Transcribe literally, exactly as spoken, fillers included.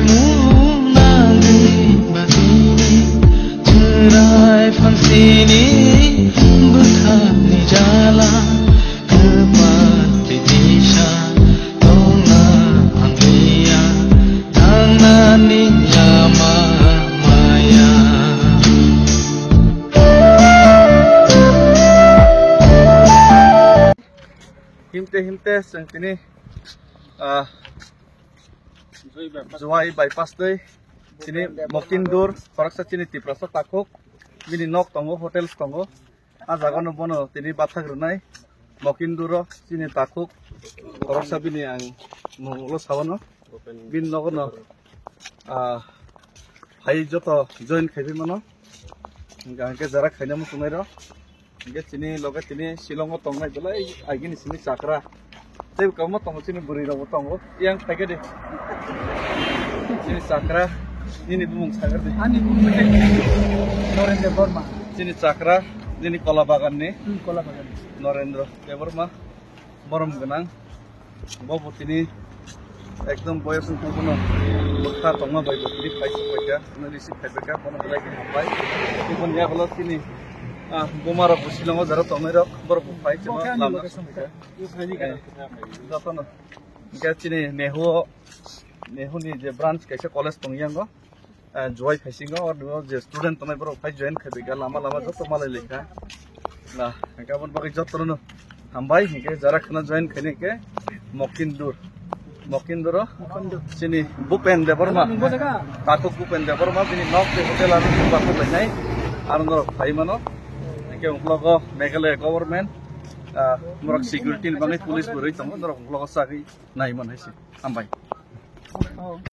Mung nangwi batini chwrai phansini bwkhakni jala kwpal tei disa tongna angliya thangnani lama maya. Himte himte chwng tini, ah, Jowai bypass tei chini Mokindur, khoroksa chini Tiprasa takhuk, bini nok tongo, hotels tongo. A jaga no bono tini bathak rwnai Mokinduro chini takhuk, khoroksa bini ang mung ulo sawano. Bini nogo no, ah, hai joto join khaiwi mano. Hingke hingke jara khaina muchungnai rok. Hingke chini loge tini Shillong o tongnai belai agini chini chakra. Tei kabangma tongo chini bwrwi rokbo tongo. Yang phaikhe de. Chini chakra, nini bumung sakhe de. Ani bumung khe Norendra Debbarma. Chini chakra, nini kola bagan ni. Hmm, kola bagan. Norendra Debbarma. Borom gwnang. Bo bo tini ekdom boyos wngkha, bono bwkha tongma bai bo tini phai se phaikha, no receive khaibaikha, bono belai khe hambai. Tei boni yagulo chini, ah, buma rok bo Shillong o jara tongnai rok, borok bo phai chama lamjak songkha. Jotono. Hingke chini Nehu, Nehu ni je branch kaisa college tongyango. Ah, Jowai phaisingo, o je student tongnai borok phai join khaibaikha, lama lama joto malai laikha. Na, hingke aboni bagwi jotono hambai, hingke jara khna join khaini hingke Mokindur. Mokinduro chini Bhupen Debbarma. Takhuk Bhupen Debbarma, bini nok tei hotel aro bathak lainai. Aro norok phai mano. Hingke uklogo Meghalaya government, ah, norok security ni bagwi police bo rwi tongo, norok uklogo sagwi nai mano hai se. Hambai.